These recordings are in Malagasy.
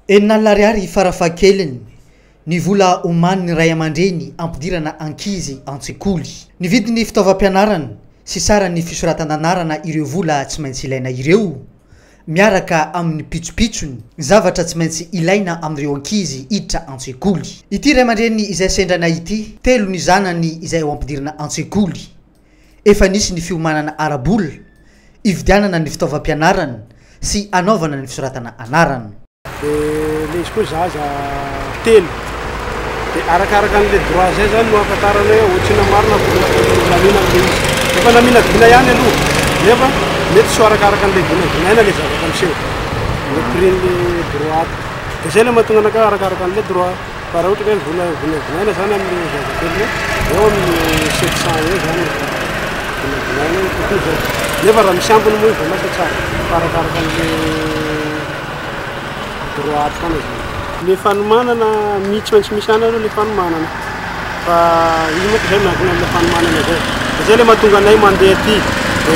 Enina alina ariary farafahakeliny ny vola omanin'ny ray aman-dreny ampidirana ankizy an-tsekoly. Ny vidin'ny fitaovam-pianarana sy saran'ny fisoratana anarana ireo vola tsy maintsy ilaina ireo, miaraka amin'ny pitsopitsony, zavatra tsy maintsy ilaina amin'ireo ankizy hiditra an-tsekoly. Ity ray aman-dreny izay sendra anay ity, telo ny zanany izay ho ampidirina an-tsekoly. Efa nisy ny fiomanana ara-bola hividianana ny fitaovam-pianarana sy hanaovana ny fisoratana anarana. Dia ilay izy koa zaza telo. Dia arakaraka an'ilay droit izay izany no ahafantarana hoe ohatr'inona marina ny vola laniana amin'ilay izy. Efa naminavina ihany aloha nefa mety tsy ho arakaraka an'ilay vinavinaina ilay zavatra miseho. Ilay prix-n'ilay droit. Dia izay ilay mahatonga anakahy arakaraka an'ilay droit. Fa raha ohatra ka hoe vola vinavinaina zany amin'ny zazakely io, eo amin'ny 700 eo zany efa vinavinaina hoe tokony izao. Nefa raha misy ambiny moa izy vao maika tsara, fa arakaraka an'le droite foana zany. Le fanomanana, mi- tsy maintsy misy ihany aloha le fanomanana, fa izy manko zay miankina am'le fanomanana zay. De zay le mahatonga anay mandeha aty, de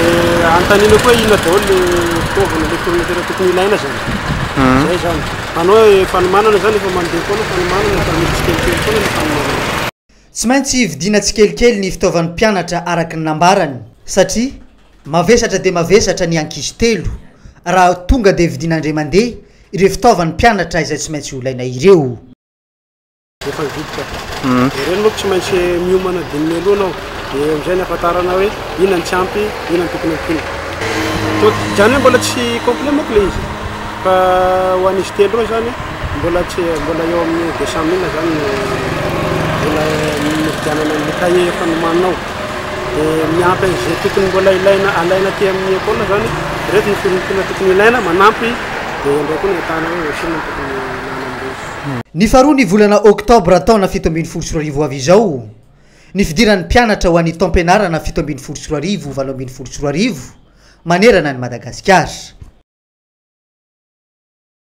anontaniana koa hoe inona daholo le fitaovana, le fourniture tokony ilaina zany, zay zany. Izany hoe fanomanana izany efa mandeha foana fanomanana efa misy tsikelikely foana ny fanomanana. Tsy maintsy vidiana tsikelikely ny fitaovan'ny mpianatra araka ny nambarany satria mavesatra dia mavesatra ny ankizy telo raha tonga dia vidiana indray mandeha ireo fitaovan'ny mpianatra izay tsy maintsy holaina ireo. Efa nividy ka. Dia ireny manko tsy maintsy miomana dimy mialoha anao. Dia eo amin'izay ny ahafantarana hoe inona ny tsy ampy, inona ny tokony ampiana. To, izany hoe mbola tsy complet manko ilay izy. Fa ho an'izy telo ireo izany, mbola tsy, mbola eo amin'ny 200 000 izany no mbola nividianana an'ilay cahier efa nomaninao. Dia miampy an'izay tokony mbola ilaina alaina aty amin'ny école izany, ireto ny fourniture tokony ilaina manampy, dia eo indray koa ny ahitana hoe ohatrinona no tokony ilana an'ireo. Ny faharoa ny volana oktobra taona 2017 ho avy izao, ny fidiran'ny mpianatra ho an'ny taom-pianarana 2017 2018 manerana an'i Madagasikara.